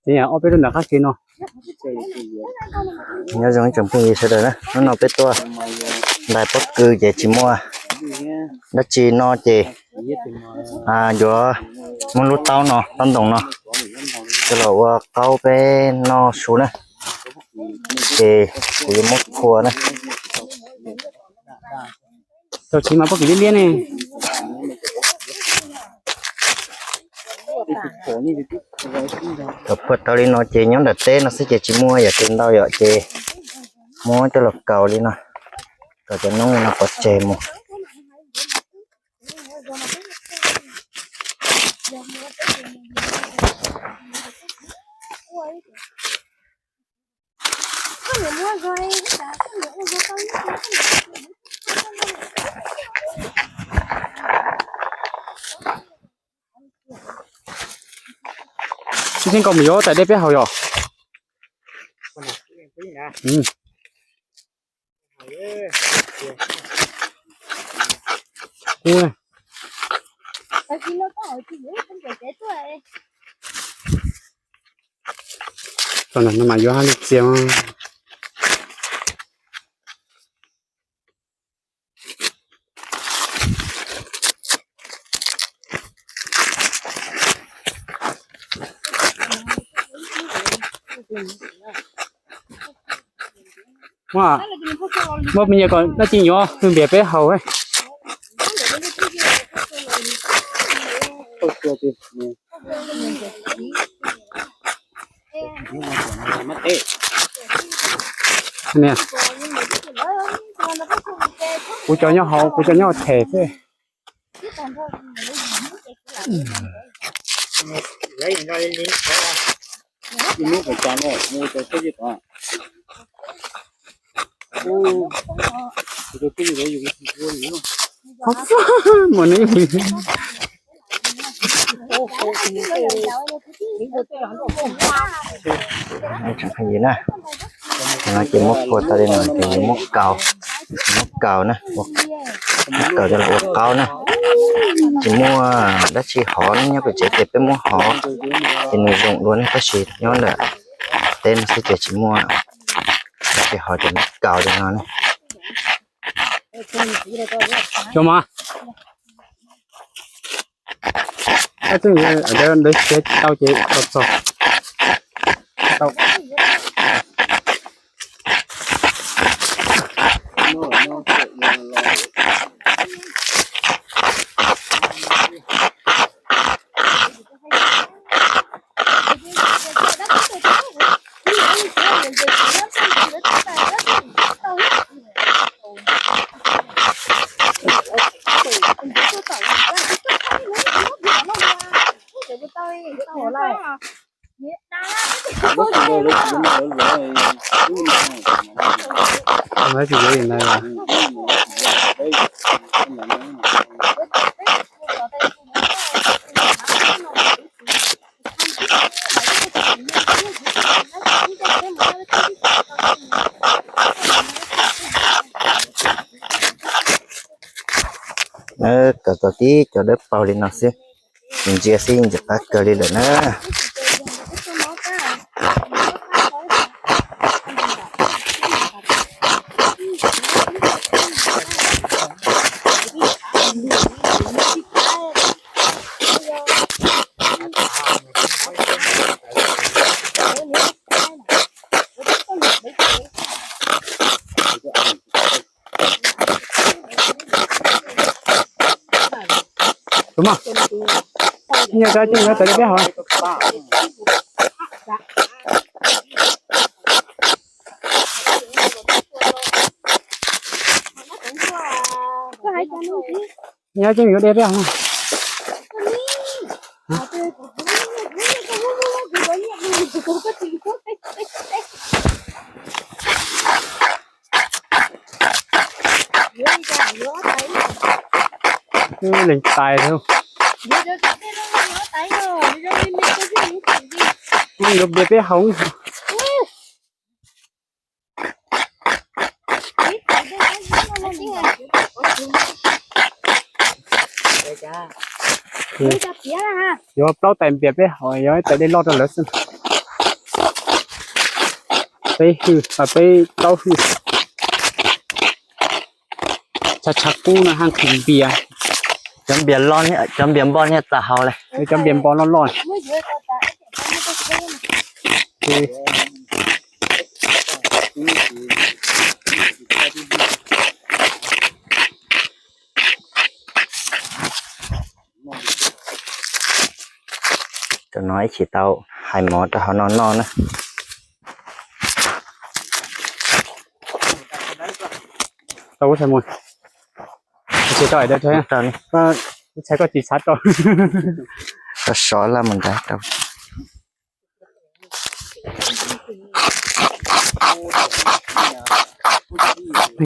Ces ob peb lub ntawm qab ke no. Nyob zoo ib tsoom phooj ywg sawv daws na, hnub no peb tuaj ntais pob kws ces tsis muaj dab tsi no ces yuav muab lub taub no, taub ntoo no coj los ua qaub peb noj su na. Ces kuv yuav muab phua na. Tau tsis mas pob kws liab liab ne. Thaum phua tau li no ces nyob nram teb no xwb ces tsis muaj yam twg ntau yom, ces muab coj los kaus li no, kaus cov noob li no pov tseg mus. Tsis tsis nkaus mus yuav tais dej peb haus yom. Tau no mas yuav hab li txias. Muaj, muaj me nyuam kom dab tsi nyuam, tus npias peb haus. Kuv cov nyob hauv, kuv cov nyob them xwb. Mus ne. Tsoom phooj ywg na, no ces muab phua tau li no ces yuav muab kaus, muab kaus na, muab kaus coj los ua qaub na. Tsis muaj dab tsi hov ne, nyob pem tsev ces peb muab hov ces nws zoo dua ne, tab sis nyob ntawm teb no xwb ces tsis muaj dab tsi hov ces muab kaus li no ne. Xyov mas. Ab, tseeb, ntawd siav tsis tau ces txog txog tau. Kaus tau tib cov dawb paug li no xwb, ntsia xwb ntxim qab kawg li lawm na. Tus mas, nyias tau coj nyias tau li peb hov. Nyob coj yuav dej peb hov. Leej tais thiab. Yuav dej peb hov. Yuav plaub tais npias peb hov, yog ib tais dej loj rau lawv xwb. Peb hwj, peb plaub hwj. Tshav tshav kub no haj nqhis npias. Cov npias loj, cov npias npoj niaj txav hauv li. Cov npias npoj loj loj. Tam no ib chim tau hais mov rau hauv no noj na. Tau ua tshais mus. Tsis tau ais dab tshais. Tau tshais koj tsis xav tau. Tau sov laj mus ntag tau.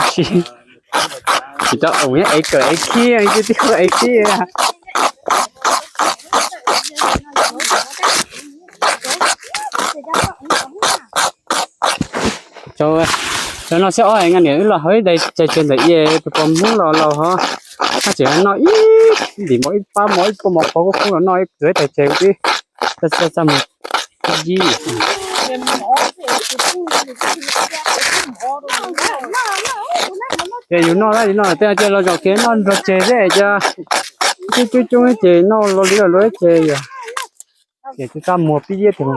Tsis tau ua ev kawm ev khib, tib tib ev khib. Cov no xyov ob nqa niam wb los hauv ib daim txais tsev ntawm ia tus pog Hmoob los laus hov, haj tseem noj ib ntim mov ib pab mov ib puag mov qhuav kub kub los noj ib txais tsev tib. Txaj txaj mus yij. Ces yus noj lawm, yus noj lawm tej ces los zaum kev noj nrog tseg xwb ces coob coob coob ces noj los li lawm luag ces yog ces txaj muag pib iab tiag.